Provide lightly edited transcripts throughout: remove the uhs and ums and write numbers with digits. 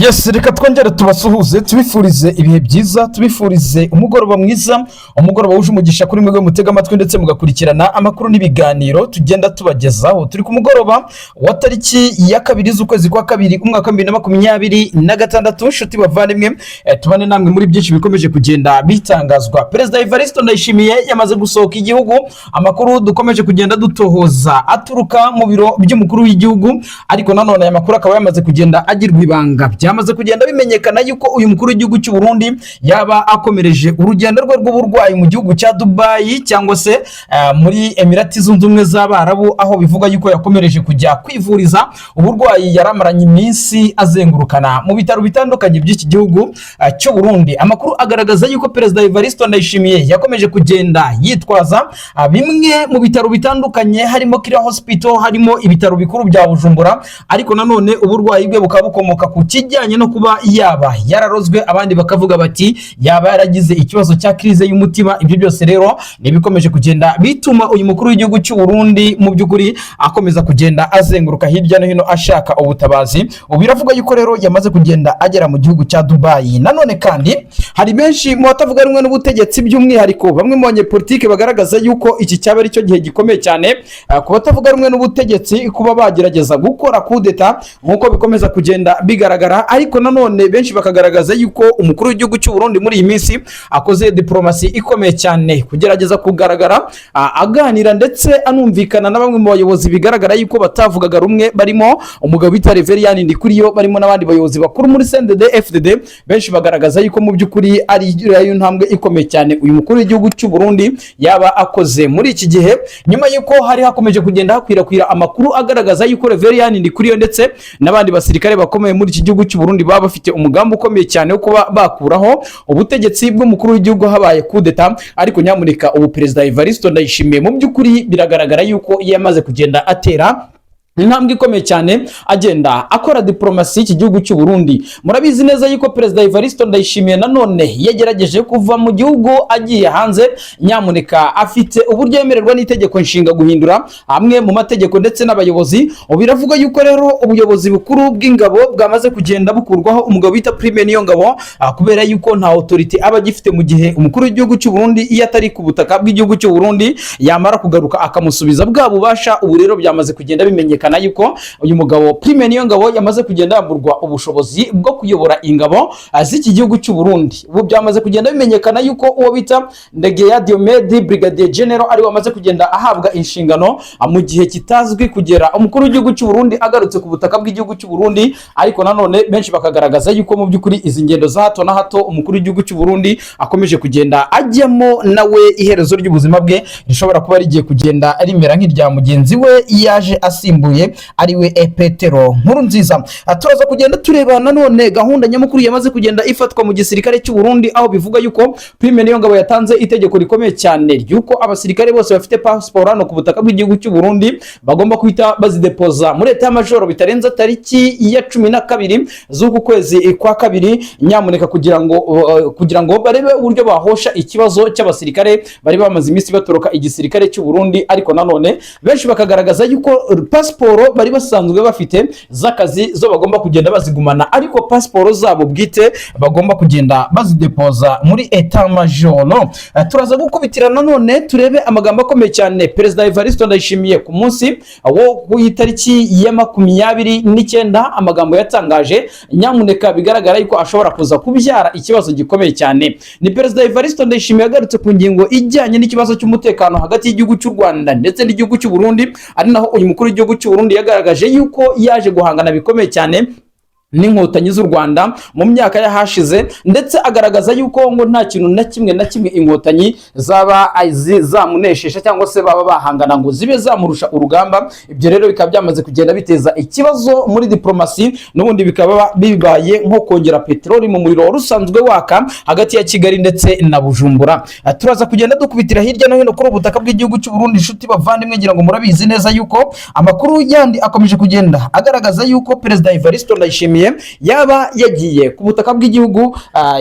Yes, reka twongere tubasuhuze, tubifurize ibihe byiza, tubifurize umugoroba mwiza, umugoroba wuje umugisha kuri mwebwe mutega amatwi ndetse mugakurikirana amakuru n'ibiganiro tugenda tubagezaho. Turi ku mugoroba wa tariki ya 2 z'ukwezi kwa 2, umwaka wa 2026. Inshuti bavandimwe, tubane namwe muri byinshi bikomeje kugenda bitangazwa. Perezida Evariste Ndayishimiye yamaze gusohoka igihugu. Amakuru dukomeje kugenda dutohoza aturuka mu biro by'umukuru w'igihugu, ariko nanone aya makuru akaba yamaze kugenda agirwa ibanga. Byamaze kugenda bimenyekana yuko uyu mukuru w'igihugu cy'u Burundi yaba akomereje urugendo rwe rw'uburwayi mu gihugu cya Dubayi cyangwa se muri Emirati Zunze Ubumwe z'Abarabu, aho bivuga yuko yakomereje kujya kwivuriza uburwayi yari amaranye iminsi azengurukana mu bitaro bitandukanye by'iki gihugu cy'u Burundi. Amakuru agaragaza yuko Perezida Evariste Ndayishimiye yakomeje kugenda yitwaza bimwe mu bitaro bitandukanye, harimo Kira Hospital, harimo ibitaro bikuru bya Bujumbura, ariko nanone uburwayi bwe bukaba bukomoka ku kijyanye no kuba yaba yararozwe, abandi bakavuga bati yaba yaragize ikibazo cya crise y'umutima. Ibyo byose rero ni ibikomeje kugenda bituma uyu mukuru w'igihugu cy'u Burundi mu by'ukuri akomeza kugenda azenguruka hirya no hino ashaka ubutabazi. Ubu biravuga yuko rero yamaze kugenda agera mu gihugu cya Dubayi. Nanone kandi hari benshi mu batavuga rumwe n'ubutegetsi, by'umwihariko bamwe mu banyepolitike, bagaragaza yuko iki cyaba ari cyo gihe gikomeye cyane ku batavuga rumwe n'ubutegetsi kuba bagerageza gukora kudeta nk'uko bikomeza kugenda bigaragara. Ariko nanone benshi bakagaragaza yuko umukuru w'igihugu cy'u Burundi muri iyi minsi akoze diporomasi ikomeye cyane, kugerageza kugaragara aganira ndetse anumvikana na bamwe mu bayobozi bigaragara yuko batavugaga rumwe, barimo umugabo bita Reverien Ndikuriyo, barimo n'abandi bayobozi bakuru muri CNDD FDD. Benshi bagaragaza yuko mu by'ukuri ari yo ntambwe ikomeye cyane uyu mukuru w'igihugu cy'u Burundi yaba akoze muri iki gihe, nyuma y'uko hari hakomeje kugenda hakwirakwira amakuru agaragaza yuko Reverien Ndikuriyo ndetse n'abandi basirikare bakomeye muri iki gihugu cy'u Burundi baba bafite umugambi ukomeye cyane wo kuba bakuraho ubutegetsi bw'umukuru w'igihugu habaye kudeta. Ariko nyamuneka, ubu Perezida Evariste Ndayishimiye mu by'ukuri biragaragara yuko yamaze kugenda atera intambwe ikomeye cyane, agenda akora diporomasi y'iki gihugu cy'u Burundi. Murabizi neza yuko Perezida Evariste Ndayishimiye nanone yagerageje kuva mu gihugu agiye hanze. Nyamuneka, afite uburyo yemererwa n'itegeko nshinga guhindura amwe mu mategeko ndetse n'abayobozi. Ubu biravuga yuko rero ubuyobozi bukuru bw'ingabo bwamaze kugenda bukurwaho umugabo bita Prime Niyongabo, kubera yuko nta autorité aba agifite mu gihe umukuru w'igihugu cy'u Burundi iyo atari ku butaka bw'igihugu cy'u Burundi, yamara kugaruka akamusubiza bwa bubasha. Ubu rero byamaze kugenda bimenyekana yuko uyu mugabo Prime Niyongabo yamaze kugenda yamburwa ubushobozi bwo kuyobora ingabo z'iki gihugu cy'u Burundi. Ubu byamaze kugenda bimenyekana yuko uwo bita Ndegeya Diomede, Brigadier General, ari wamaze kugenda ahabwa inshingano mu gihe kitazwi, kugera umukuru w'igihugu cy'u Burundi agarutse ku butaka bw'igihugu cy'u Burundi. Ariko nanone benshi bakagaragaza yuko mu by'ukuri izi ngendo za hato na hato umukuru w'igihugu cy'u Burundi akomeje kugenda ajyamo, nawe iherezo ry'ubuzima bwe rishobora kuba rigiye kugenda rimera nk'irya mugenzi we yaje asimbuye, ariwe Petero Nkurunziza. Turaza kugenda tureba nanone gahunda nyamukuru yamaze kugenda ifatwa mu gisirikare cy'u Burundi, aho bivuga yuko Prime Niyongabo yatanze itegeko rikomeye cyane ry'uko abasirikare bose bafite pasiporo hano ku butaka bw'igihugu cy'u Burundi bagomba guhita bazidepoza muri état-major bitarenze tariki ya 12 z'uku kwezi kwa 2, nyamuneka, kugira ngo barebe uburyo bahosha ikibazo cy'abasirikare bari bamaze iminsi batoroka igisirikare cy'u Burundi. Ariko nanone benshi bakagaragaza yuko pasiporo bari basanzwe bafite z'akazi zo bagomba kugenda bazigumana, ariko pasiporo zabo bwite bagomba kugenda bazidepoza muri état-major. Turaza gukubitira nanone turebe amagambo akomeye cyane Perezida Evariste Ndayishimiye ku munsi wo ku itariki ya 29, amagambo yatangaje, nyamuneka, bigaragara yuko ashobora kuza kubyara ikibazo gikomeye cyane. Ni Perezida Evariste Ndayishimiye yagarutse ku ngingo ijyanye n'ikibazo cy'umutekano hagati y'igihugu cy'u Rwanda ndetse n'igihugu cy'u Burundi, ari naho uyu mukuru w'igihugu cy'u Burundi yagaragaje yuko yaje guhangana bikomeye cyane n'Inkotanyi z'u Rwanda mu myaka y'ahashize, ndetse agaragaza yuko ngo nta kintu na kimwe na kimwe Inkotanyi zaba zamuneshesha cyangwa se baba bahangana ngo zibe zamurusha urugamba. Ibyo rero bikaba byamaze kugenda biteza ikibazo muri diplomasi, n'ubundi bikaba bibaye nko kongera peteroli mu muriro wari usanzwe waka hagati ya Kigali ndetse na Bujumbura. Turaza kugenda dukubitira hirya no hino kuri ubu butaka bw'igihugu cy'u Burundi. Inshuti bavandimwe, ngira ngo murabizi neza yuko amakuru yandi akomeje kugenda agaragaza yuko Perezida Evariste Ndayishimiye Ndayishimiye yaba yagiye ku butaka bw'igihugu,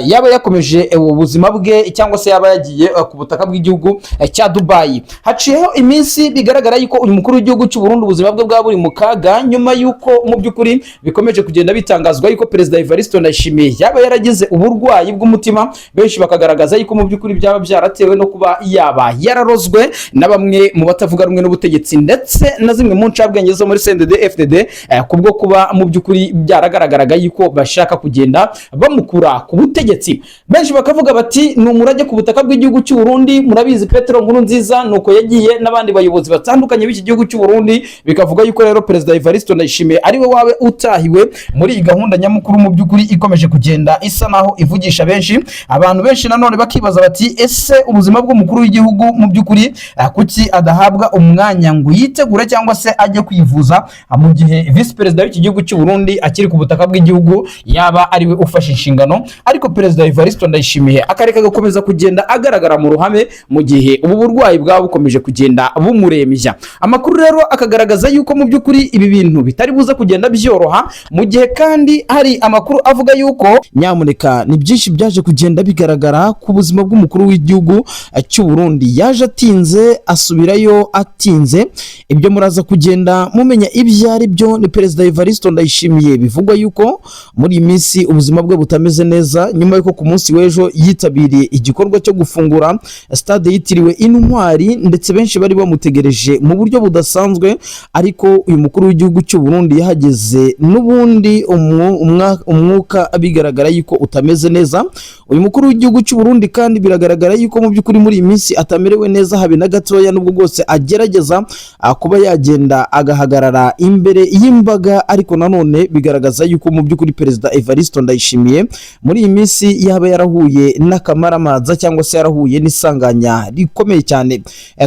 yaba yakomeje ubuzima bwe, cyangwa se yaba yagiye ku butaka bw'igihugu cya Dubai. Haciyeho iminsi bigaragara yuko uyu mukuru w'igihugu cy'u Burundi ubuzima bwe bwaba buri mu kaga, nyuma yuko mu by'ukuri bikomeje kugenda bitangazwa yuko Perezida Evariste Ndayishimiye yaba yaragize uburwayi bw'umutima. Benshi bakagaragaza yuko mu by'ukuri byaba byaratewe no kuba yaba yararozwe na bamwe mu batavuga rumwe n'ubutegetsi ndetse na zimwe mu ncabwenge zo muri CNDD FDD, kubwo kuba mu by'ukuri byaragaragaraga yuko bashaka kugenda bamukura ku butegetsi. Benshi bakavuga bati ni umurage ku butaka bw'igihugu cy'u Burundi. Murabizi, Petero Nkurunziza nuko yagiye n'abandi bayobozi batandukanye b'iki gihugu cy'u Burundi. Bikavuga yuko rero Perezida Evariste Ndayishimiye ariwe wawe utahiwe muri iyi gahunda nyamukuru mu by'ukuri ikomeje kugenda isa naho ivugisha benshi. Abantu benshi nanone bakibaza bati: ese ubuzima bw'umukuru w'igihugu mu by'ukuri, kuki adahabwa umwanya ngo yitegure cyangwa se ajye kwivuza, mu gihe visi perezida w'iki gihugu cy'u Burundi akiri ku butaka bw'igihugu, yaba ariwe ufashe inshingano, ariko Perezida Evariste Ndayishimiye akareka agakomeza kugenda agaragara mu ruhame mu gihe ubu burwayi bwaba bukomeje kugenda bumurembya? Amakuru rero akagaragaza yuko mu by'ukuri ibi bintu bitari buze kugenda byoroha, mu gihe kandi hari amakuru avuga yuko nyamuneka ni byinshi byaje kugenda bigaragara ku buzima bw'umukuru w'igihugu cy'u Burundi. Yaje atinze, asubirayo atinze. Ibyo muraza kugenda mumenya ibyo ari byo. Ni Perezida Evariste Ndayishimiye bivugwa yuko muri iyi minsi ubuzima bwe butameze neza, nyuma yuko ku munsi w'ejo yitabiriye igikorwa cyo gufungura stade yitiriwe Intwari, ndetse benshi bari bamutegereje mu buryo budasanzwe. Ariko uyu mukuru w'igihugu cy'u Burundi yahageze n'ubundi umwuka bigaragara yuko utameze neza. Uyu mukuru w'igihugu cy'u Burundi kandi biragaragara yuko mu by'ukuri muri iyi minsi atamerewe neza habe na gatoya, nubwo bwose agerageza kuba yagenda agahagarara imbere y'imbaga. Ariko nanone bigaragaza yuko mu by'ukuri Perezida Evariste Ndayishimiye muri iyi minsi yaba yarahuye n'akamaramaza cyangwa se yarahuye n'isanganya rikomeye cyane.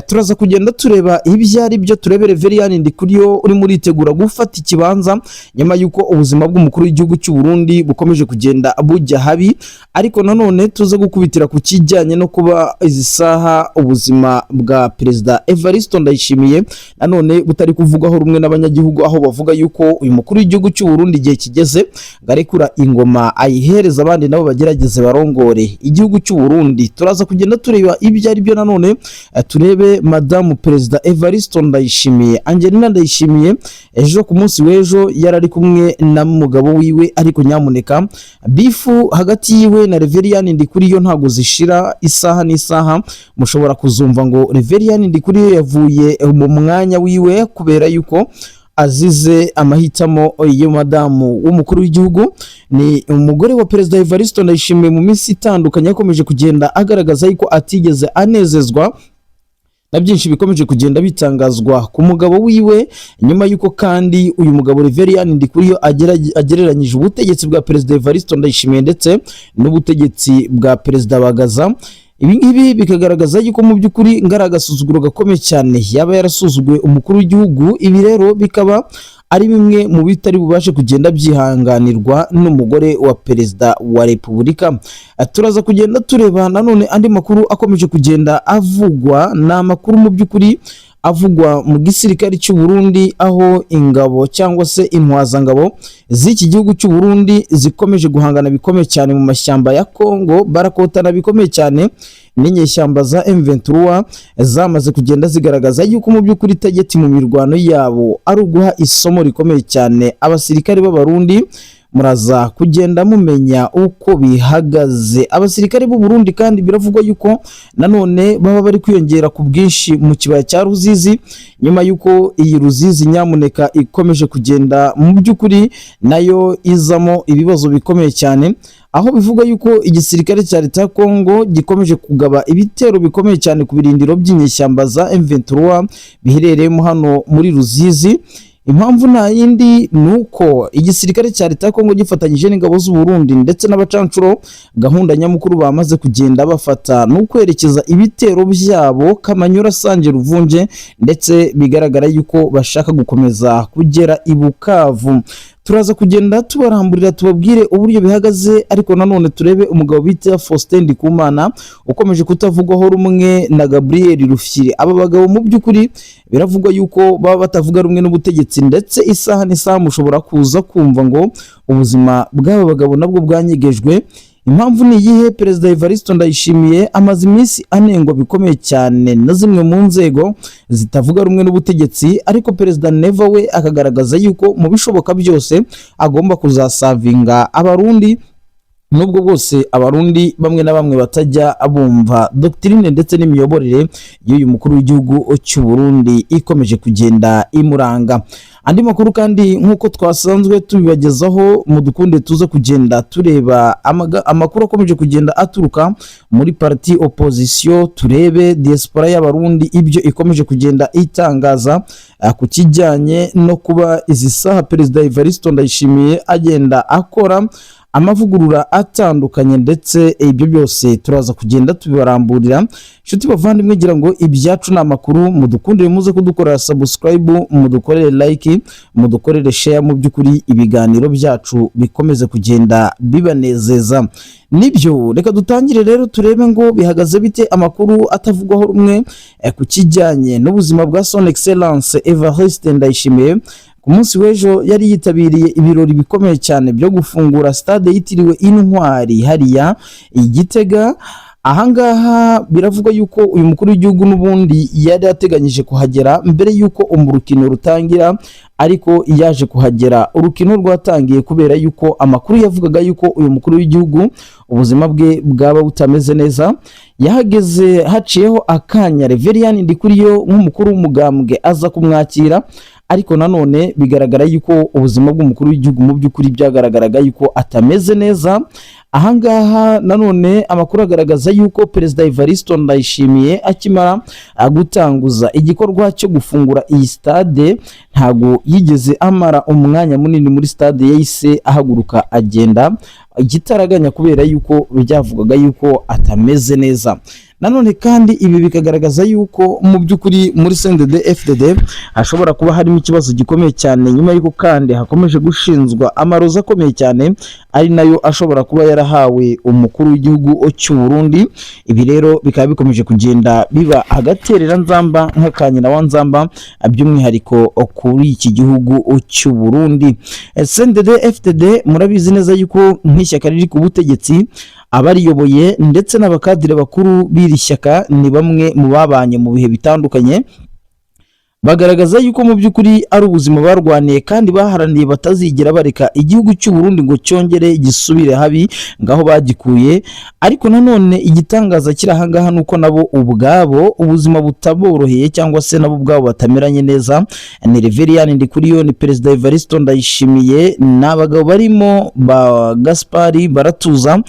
Turaza kugenda tureba ibyo ari byo, turebere Reverien Ndikuriyo urimo uritegura gufata ikibanza nyuma y'uko ubuzima bw'umukuru w'igihugu cy'u Burundi bukomeje kugenda bujya habi. Ariko nanone tuze gukubitira ku kijyanye no kuba izi saha ubuzima bwa Perezida Evariste Ndayishimiye nanone butari kuvugwaho rumwe n'abanyagihugu, aho bavuga yuko uyu mukuru w'igihugu cy'u Burundi igihe kigeze ngo arekura ingoma ayihereza abandi, nabo bagerageze barongore igihugu cy'u Burundi. Turaza kugenda tureba ibyo ari byo, nanone turebe Madamu Perezida Evariste Ndayishimiye, Angelina Ndayishimiye. Ejo ku munsi w'ejo yari ari kumwe na mugabo wiwe, ariko nyamuneka beef hagati yiwe na Reverien Ndikuriyo ntabwo zishira. Isaha n'isaha mushobora kuzumva ngo Reverien Ndikuriyo yavuye mu mwanya wiwe kubera yuko azize amahitamo ya madamu w'umukuru w'igihugu. Ni umugore wa Perezida Evariste Ndayishimiye. Mu minsi itandukanye yakomeje kugenda agaragaza yuko atigeze anezezwa na byinshi bikomeje kugenda bitangazwa ku mugabo wiwe, nyuma y'uko kandi uyu mugabo Reverien Ndikuriyo agereranyije ubutegetsi bwa Perezida Evariste Ndayishimiye ndetse n'ubutegetsi bwa Perezida Bagaza. Ibi ngibi bikagaragaza yuko mu by'ukuri ngari agasuzuguro gakomeye cyane yaba yarasuzuguye umukuru w'igihugu. Ibi rero bikaba ari bimwe mu bitari bubashe kugenda byihanganirwa n'umugore wa Perezida wa Repubulika. Turaza kugenda tureba nanone andi makuru akomeje kugenda avugwa. Ni amakuru mu by'ukuri avugwa mu gisirikare cy'u Burundi, aho ingabo cyangwa se intwazangabo z'iki gihugu cy'u Burundi zikomeje guhangana bikomeye cyane mu mashyamba ya Kongo, barakotana bikomeye cyane n'inyeshyamba za M23 zamaze kugenda zigaragaza yuko mu by'ukuri target mu mirwano yabo ari uguha isomo rikomeye cyane abasirikare b'Abarundi. Muraza kugenda mumenya uko bihagaze. Abasirikare b'u Burundi kandi biravugwa yuko nanone baba bari kwiyongera ku bwinshi mu kibaya cya Ruzizi, nyuma yuko iyi Ruzizi nyamuneka ikomeje kugenda mu by'ukuri nayo izamo ibibazo bikomeye cyane, aho bivuga yuko igisirikare cya leta ya Kongo gikomeje kugaba ibitero bikomeye cyane ku birindiro by'inyeshyamba za M23 biherereyemo hano muri Ruzizi. Impamvu nta yindi, ni uko igisirikare cya leta ya Kongo gifatanyije n'ingabo z'u Burundi ndetse n'abacancuro, gahunda nyamukuru bamaze kugenda bafata ni ukwerekeza ibitero byabo Kamanyura, Sange, Ruvunge, ndetse bigaragara yuko bashaka gukomeza kugera i Bukavu. Turaza kugenda tubaramburira, tubabwire uburyo bihagaze, ariko nanone turebe umugabo bita Faustin Ndikumana ukomeje kutavugwaho rumwe na Gabriel Rufyiri. Aba bagabo mu by'ukuri biravugwa yuko baba batavuga rumwe n'ubutegetsi, ndetse isaha n'isaha mushobora kuza kumva ngo ubuzima bw'aba bagabo nabwo bwanyegejwe. Impamvu ni iyihe? Perezida Evariste Ndayishimiye amaze iminsi anengwa bikomeye cyane na zimwe mu nzego zitavuga rumwe n'ubutegetsi, ariko Perezida Neva we akagaragaza yuko mu bishoboka byose agomba kuzasavinga Abarundi, nubwo bwose Abarundi bamwe na bamwe batajya bumva doctrine ndetse n'imiyoborere y'uyu mukuru w'igihugu cy'u Burundi ikomeje kugenda imuranga. Andi makuru kandi, nk'uko twasanzwe tubibagezaho, mu dukunde tuza kugenda tureba amakuru akomeje kugenda aturuka muri parti opposition, turebe diaspora y'Abarundi ibyo ikomeje kugenda itangaza ku kijyanye no kuba izi saha Perezida Evariste Ndayishimiye agenda akora amavugurura atandukanye, ndetse ibyo byose turaza kugenda tubibaramburira. Inshuti bavandimwe, gira ngo ibyacu ni amakuru, mudukundire muze kudukorera subscribe, mudukorere like, mudukorere share, mu by'ukuri ibiganiro byacu bikomeze kugenda bibanezeza. Nibyo, reka dutangire rero turebe ngo bihagaze bite, amakuru atavugwaho rumwe ku kijyanye n'ubuzima bwa Son Excellence Evariste Ndayishimiye. Ku munsi w'ejo yari yitabiriye ibirori bikomeye cyane byo gufungura stade yitiriwe Intwari hariya i Gitega. Ahangaha biravugwa yuko uyu mukuru w'igihugu n'ubundi yari ateganyije kuhagera mbere yuko urukino rutangira, ariko yaje kuhagera urukino rwatangiye, kubera yuko amakuru yavugaga yuko uyu mukuru w'igihugu ubuzima bwe bwaba butameze neza. Yahageze haciyeho akanya, Reverien Ndikuriyo nk'umukuru w'umugambwe aza kumwakira, ariko nanone bigaragara yuko ubuzima bw'umukuru w'igihugu mu by'ukuri byagaragaraga yuko atameze neza. Ahangaha nanone amakuru agaragaza yuko Perezida Evariste Ndayishimiye akimara gutanguza igikorwa cyo gufungura iyi stade, ntago yigeze amara umwanya munini muri stade, yahise ahaguruka agenda igitaraganya, kubera yuko byavugaga yuko atameze neza. Nanone kandi ibi bikagaragaza yuko mu by'ukuri muri CNDD FDD hashobora kuba harimo ikibazo gikomeye cyane, nyuma y'uko kandi hakomeje gushinzwa amarozi akomeye cyane, ari nayo ashobora kuba yarahawe umukuru w'igihugu cy'u Burundi. Ibi rero bikaba bikomeje kugenda biba agaterera nzamba nk'akanyina wa nzamba, by'umwihariko kuri iki gihugu cy'u Burundi. CNDD FDD murabizi neza yuko nk'ishyaka riri ku butegetsi, abariyoboye ndetse n'abakadire bakuru b'iri shyaka ni bamwe mu babanye mu bihe bitandukanye, bagaragaza yuko mu by'ukuri ari ubuzima barwaniye kandi baharaniye, batazigera bareka igihugu cy'u Burundi ngo cyongere gisubire habi ngaho bagikuye. Ariko nanone igitangaza kiri ahangaha ni uko nabo ubwabo ubuzima butaboroheye, cyangwa se nabo ubwabo batameranye neza. Ni Reverien Ndikuriyo, ni Perezida Evariste Ndayishimiye, ni abagabo barimo ba Gaspari Baratuza,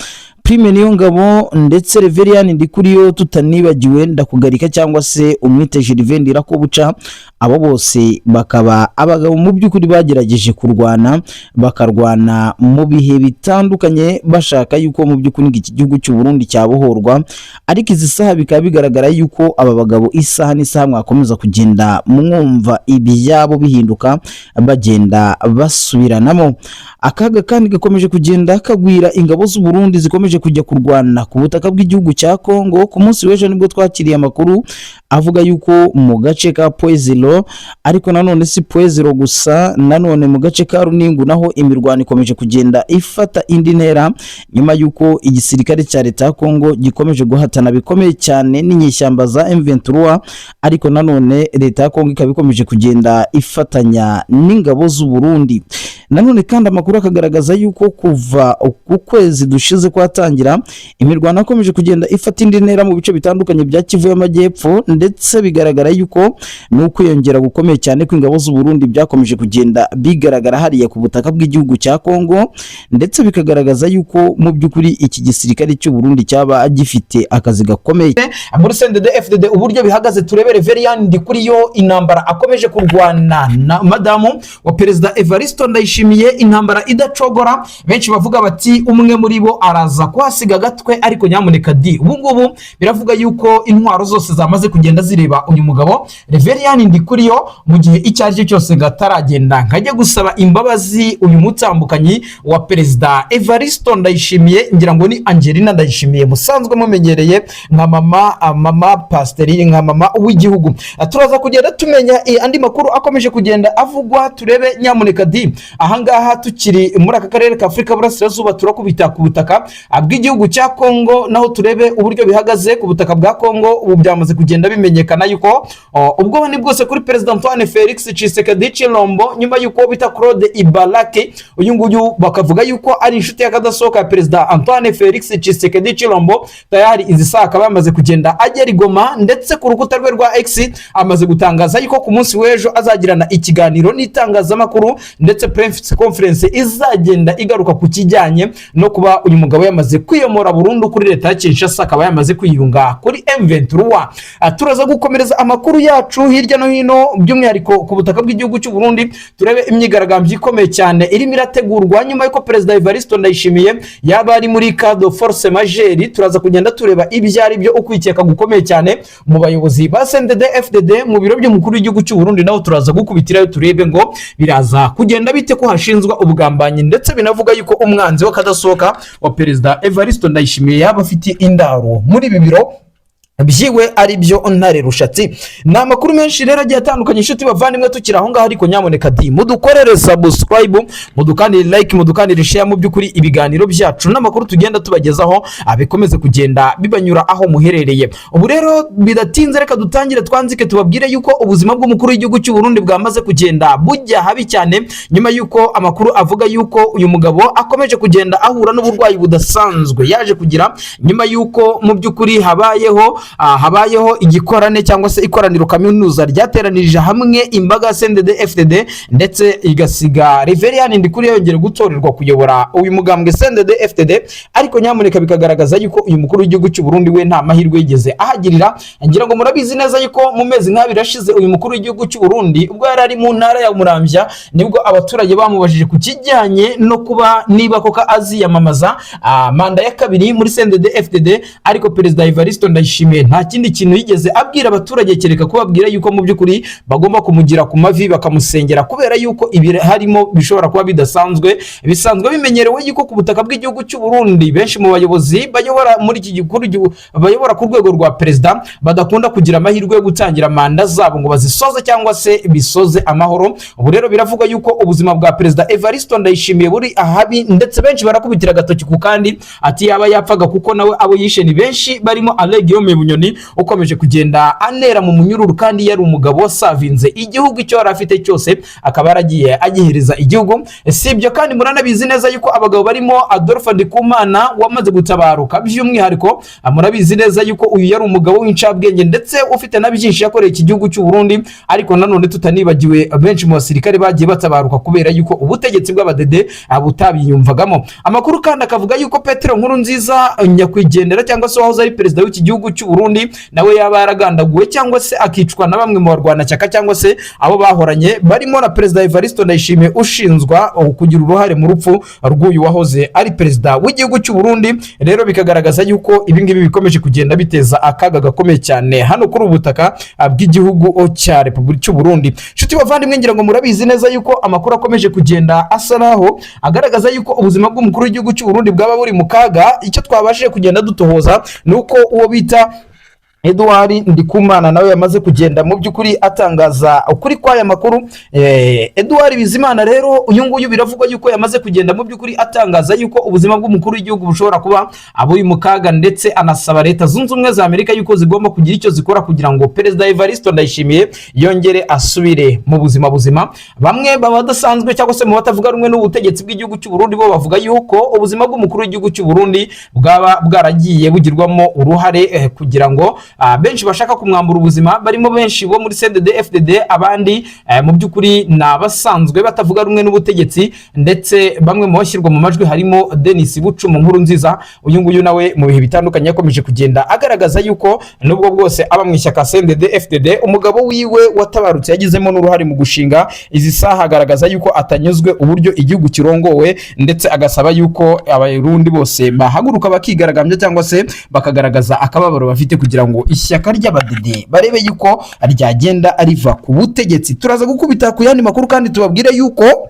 Prime Niyongabo, ndetse Reverien Ndikuriyo, tutanibagiwe Ndakugarika cyangwa se umwite Gervais Ndirakobuca. Abo bose bakaba abagabo mu by'ukuri bagerageje kurwana, bakarwana mu bihe bitandukanye, bashaka yuko mu by'ukuri iki gihugu cy'u Burundi cyabohorwa. Ariko izi saha bikaba bigaragara yuko aba bagabo isaha n'isaha mwakomeza kugenda mwumva ibyabo bihinduka, bagenda basubiranamo. Akaga kandi gakomeje kugenda kagwira ingabo z'u Burundi zikomeje kujya kurwana ku butaka bw'igihugu cya Kongo. Ku munsi w'ejo nibwo twakiriye amakuru avuga yuko mu gace ka Poezilo, ariko nanone si Poezilo gusa, nanone mu gace ka Runingu naho imirwano ikomeje kugenda ifata indi ntera, nyuma yuko igisirikare cya leta ya Kongo gikomeje guhatana bikomeye cyane n'inyeshyamba za M23, ariko nanone leta ya Kongo ikaba ikomeje kugenda ifatanya n'ingabo z'u Burundi. Nanone kandi amakuru akagaragaza yuko kuva ku kwezi dushize kwatangira, imirwano yakomeje kugenda ifata indi ntera mu bice bitandukanye bya Kivu y'Amajyepfo, ndetse bigaragara yuko n'ukwiyongera gukomeye cyane kw'ingabo z'u Burundi byakomeje kugenda bigaragara hariya ku butaka bw'igihugu cya Kongo, ndetse bikagaragaza yuko mu by'ukuri iki gisirikare cy'u Burundi cyaba gifite akazi gakomeye muri CNDD FDD. Uburyo bihagaze, turebere Reverien Ndikuriyo intambara akomeje kurwana na madamu wa Perezida Evariste Ndayishimiye. Ndayishimiye, intambara idacogora. Benshi bavuga bati umwe muri bo araza kuhasiga agatwe, ariko nyamuneka di, ubu ngubu biravuga yuko intwaro zose zamaze kugenda zireba uyu mugabo Reverien Ndikuriyo, mu gihe icyo ari cyo cyose ngo ataragenda nkajya gusaba imbabazi uyu mutambukanyi wa Perezida Evaristo Ndayishimiye. Ngira ngo ni Angelina Ndayishimiye musanzwe mumenyereye nka mama pasiteri, nka mama w'igihugu. Turaza kugenda tumenya andi makuru akomeje kugenda avugwa, turebe nyamuneka di. Ahangaha tukiri muri aka karere ka Afurika Burasirazuba, turakubita ku butaka bw'igihugu cya Kongo, naho turebe uburyo bihagaze ku butaka bwa Kongo. Ubu byamaze kugenda bimenyekana yuko ubwoba ni bwose kuri Perezida Antoine Felix Tshisekedi Tshilombo, nyuma yuko bita Claude Ibaraki, uyu nguyu bakavuga yuko ari inshuti y'akadasohoka ya Perezida Antoine Felix Tshisekedi Tshilombo, tayari izi saha akaba yamaze kugenda agera i Goma, ndetse ku rukuta rwe rwa X amaze gutangaza yuko ku munsi w'ejo azagirana ikiganiro n'itangazamakuru, ndetse press conference izagenda igaruka ku kijyanye no kuba uyu mugabo yamaze kwiyomora burundu kuri leta ya Kinshasa, akaba yamaze kwiyunga kuri M23. Turaza gukomereza amakuru yacu hirya no hino, by'umwihariko ku butaka bw'igihugu cy'u Burundi, turebe imyigaragambyo ikomeye cyane irimo irategurwa nyuma y'uko Perezida Evariste Ndayishimiye yaba ari muri cas de force majeure. Turaza kugenda tureba ibyo ari byo, ukwikeka gukomeye cyane mu bayobozi ba CNDD FDD mu biro by'umukuru w'igihugu cy'u Burundi. Naho turaza gukubitirayo turebe ngo biraza kugenda bite, ko hashinzwa ubugambanyi, ndetse binavuga yuko umwanzi w'akadasohoka wa Perezida Evariste Ndayishimiye yaba afite indaro muri ibi biro byiwe, ari byo Ntare Rushatsi. Ni amakuru menshi rero agiye atandukanye, inshuti bavandimwe. Tukiri aho ngaho ariko, nyamuneka di, mudukorere subscribe, mudukandire like, mudukandire share. Mu by'ukuri ibiganiro byacu n'amakuru tugenda tubagezaho bikomeze kugenda bibanyura aho muherereye. Ubu rero bidatinze, reka dutangire twanzike, tubabwire yuko ubuzima bw'umukuru w'igihugu cy'u Burundi bwamaze kugenda bujya habi cyane, nyuma yuko amakuru avuga yuko uyu mugabo akomeje kugenda ahura n'uburwayi budasanzwe yaje kugira nyuma yuko mu by'ukuri habayeho igikorane cyangwa se ikoraniro kaminuza ryateranirije hamwe imbaga ya CNDD FDD, ndetse igasiga Reverien Ndikuriyo yongera gutorerwa kuyobora uyu mugambwe CNDD FDD. Ariko nyamuneka bikagaragaza yuko uyu mukuru w'igihugu cy'u Burundi we nta mahirwe yigeze ahagirira. Ngira ngo murabizi neza yuko mu mezi nk'abiri ashize, uyu mukuru w'igihugu cy'u Burundi ubwo yari ari mu ntara ya Muramvya, nibwo abaturage bamubajije ku kijyanye no kuba niba koko aziyamamaza manda ya kabiri muri CNDD FDD. Ariko Perezida Evariste Ndayishimiye nta kindi kintu yigeze abwira abaturage kereka kubabwira yuko mu by'ukuri bagomba kumugira ku mavi bakamusengera, kubera yuko ibi harimo bishobora kuba bidasanzwe. Bisanzwe bimenyerewe yuko ku butaka bw'igihugu cy'u Burundi benshi mu bayobozi bayobora muri iki gihugu, bayobora ku rwego rwa perezida, badakunda kugira amahirwe yo gutangira manda zabo ngo bazisoze cyangwa se bisoze amahoro. Ubu rero biravugwa yuko ubuzima bwa Perezida Evariste Ndayishimiye buri ahabi, ndetse benshi barakubitira agatoki ku kandi ati yaba yapfaga, kuko nawe abo yishe ni benshi, barimo Alain Guillaume Bunyoni ukomeje kugenda anera mu munyururu, kandi yari umugabo wasavinze igihugu, icyo yari afite cyose akaba yaragiye agihereza igihugu. Si ibyo kandi, muranabizi neza yuko abagabo barimo Adolphe Ndikumana wamaze gutabaruka, by'umwihariko murabizi neza yuko uyu yari umugabo w'incabwenge ndetse ufite na byinshi yakoreye iki gihugu cy'u Burundi. Ariko nanone tutanibagiwe benshi mu basirikare bagiye batabaruka kubera yuko ubutegetsi bw'abadede butabiyumvagamo. Amakuru kandi akavuga yuko Petero Nkurunziza nyakwigendera, cyangwa se wahoze ari perezida w'iki gihugu cy'u Burundi, nawe yaba yaragandaguwe cyangwa se akicwa na bamwe mu barwanashyaka cyangwa se abo bahoranye, barimo na Perezida Evariste Ndayishimiye ushinjwa kugira uruhare mu rupfu rw'uyu wahoze ari perezida w'igihugu cy'u Burundi. Rero bikagaragaza yuko ibi ngibi bikomeje kugenda biteza akaga gakomeye cyane hano kuri ubu butaka bw'igihugu cya Repubulika cy'u Burundi. Inshuti bavandimwe, ngira ngo murabizi neza yuko amakuru akomeje kugenda asa naho agaragaza yuko ubuzima bw'umukuru w'igihugu cy'u Burundi bwaba buri mu kaga. Icyo twabashije kugenda dutohoza ni uko uwo bita Edouard Ndikumana nawe yamaze kugenda mu by'ukuri atangaza ukuri kw'aya makuru. Edouard Bizimana rero, uyu nguyu biravugwa yuko yamaze kugenda mu by'ukuri atangaza yuko ubuzima bw'umukuru w'igihugu bushobora kuba buri mu kaga, ndetse anasaba Leta Zunze Ubumwe za Amerika yuko zigomba kugira icyo zikora kugira ngo Perezida Evariste Ndayishimiye yongere asubire mu buzima buzima. Bamwe baba badasanzwe cyangwa se mu batavuga rumwe n'ubutegetsi bw'igihugu cy'u Burundi bo bavuga yuko ubuzima bw'umukuru w'igihugu cy'u Burundi bwaba bwaragiye bugirwamo uruhare kugira ngo benshi bashaka kumwambura ubuzima, barimo benshi bo muri CNDD FDD, abandi mu by'ukuri ni abasanzwe batavuga rumwe n'ubutegetsi, ndetse bamwe mu bashyirwa mu majwi harimo Denis Bucumi Nkurunziza. Uyu nguyu nawe mu bihe bitandukanye yakomeje kugenda agaragaza yuko nubwo bwose aba mu ishyaka CNDD FDD, umugabo wiwe watabarutse yagizemo n'uruhare mu gushinga izi saha, agaragaza yuko atanyuzwe uburyo igihugu kirongowe, ndetse agasaba yuko Abarundi bose bahaguruka bakigaragambya cyangwa se bakagaragaza akababaro bafite kugira ngo ishyaka ry'Abadede barebe yuko ryagenda riva ku butegetsi. Turaza gukubita ku yandi makuru kandi tubabwire yuko